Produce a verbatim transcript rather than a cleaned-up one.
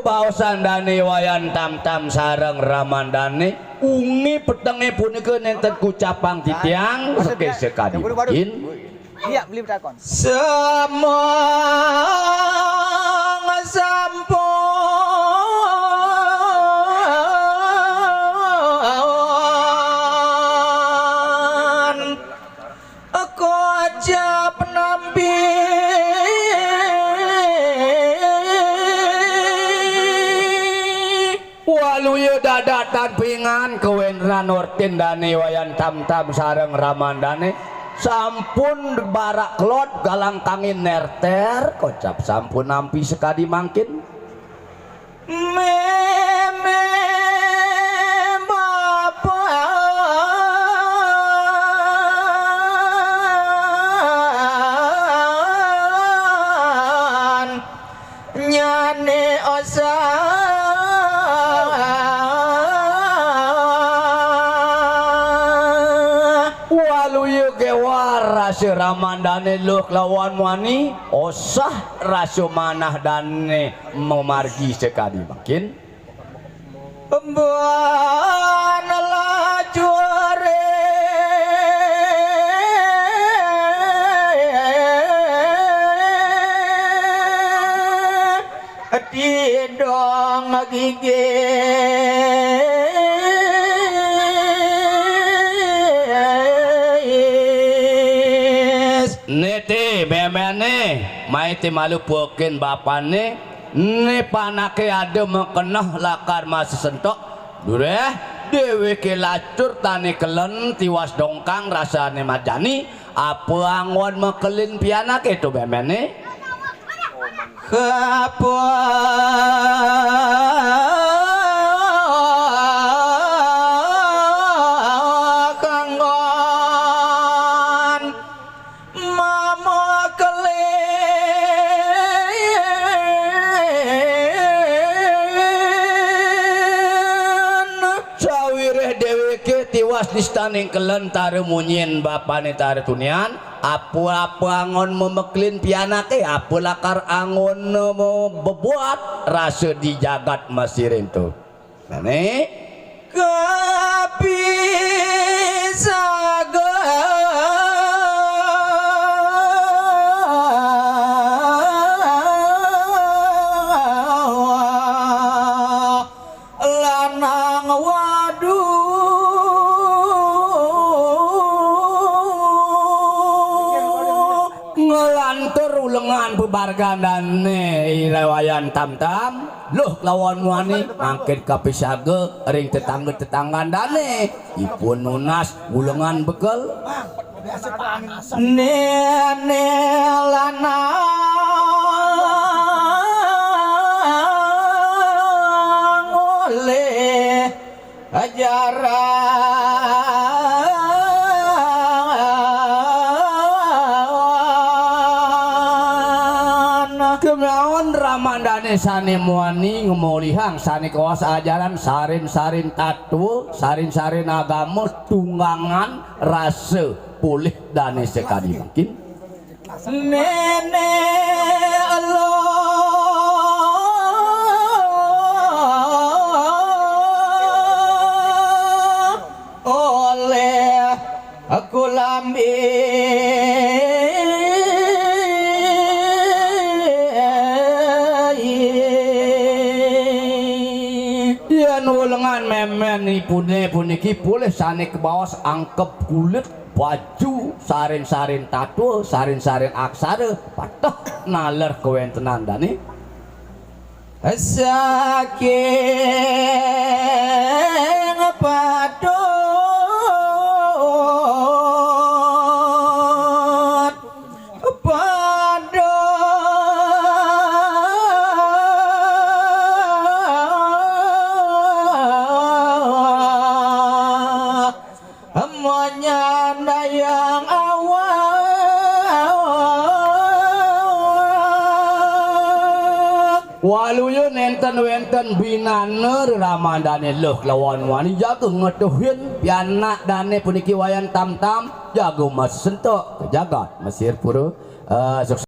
Baosan dané Wayan Tamtam sareng raman dané, wengi petengé punika nénten kucapang titiang, saking sekadi mangkin. Iya, beli betakon. Semeng sampun kocap nampi. Waluya dadatan pingan kawéntenan ortin dané Wayan Tamtam sareng raman dané. Sampun barak kelod galang kangin nerter, kocap sampun nampi sekadi mangkin. Mémé bapan nyané osah. Waluya géwar rasa raman dané luh kelawan muani, osah rasa manah dané mamargi sakadi mangkin. Ban lajuré didong gigis. Né té méméné, mai té malu pukin bapané, né panaké ada makeneh lakar masesentok. Duréh, déwéké lacur tané kelen tiwas dongkang rasané majani, apa anggon makelin pianaké to méméné? Kapa kanggon mamakelin. Sawiréh déwéké tiwas nistaning kelen tara munyin bapané tara tunian, apa-apa anggon mamekelin pianaké, apa lakar anggon bebuat rasa di jagat Mesir ento. Nané kapisaga lanang waduh. Nglantur ulengan bebargan dané Ira Wayan Tamtam, luh kelawan muani mangkin kapisaga ring tetangga-tetanggan dané. Ipun nunas ulengan bekel. Néné lanang olih ajaran. Kemaon raman dané sané muani ngemolihang sané kawas ajaran sarin-sarin tatwa, sarin-sarin agama, tunggangan rasa polih dané sakadi mungkin. Néné Eluh olih aku lambi. Yén ulengan mémén ipuné puniki polih sané kabaos angkep kulit, baju sarin-sarin tatwa, sarin-sarin aksara, pateh naler kawéntenan dané. Saking patut pada menyandayang awak. Waluya nénten wénten binana reraman dané luh kelawan muani jaga ngetuhin pianak dané puniki Wayan Tamtam, jaga masentuk ka jagat Mesir pura. Eh, sukses.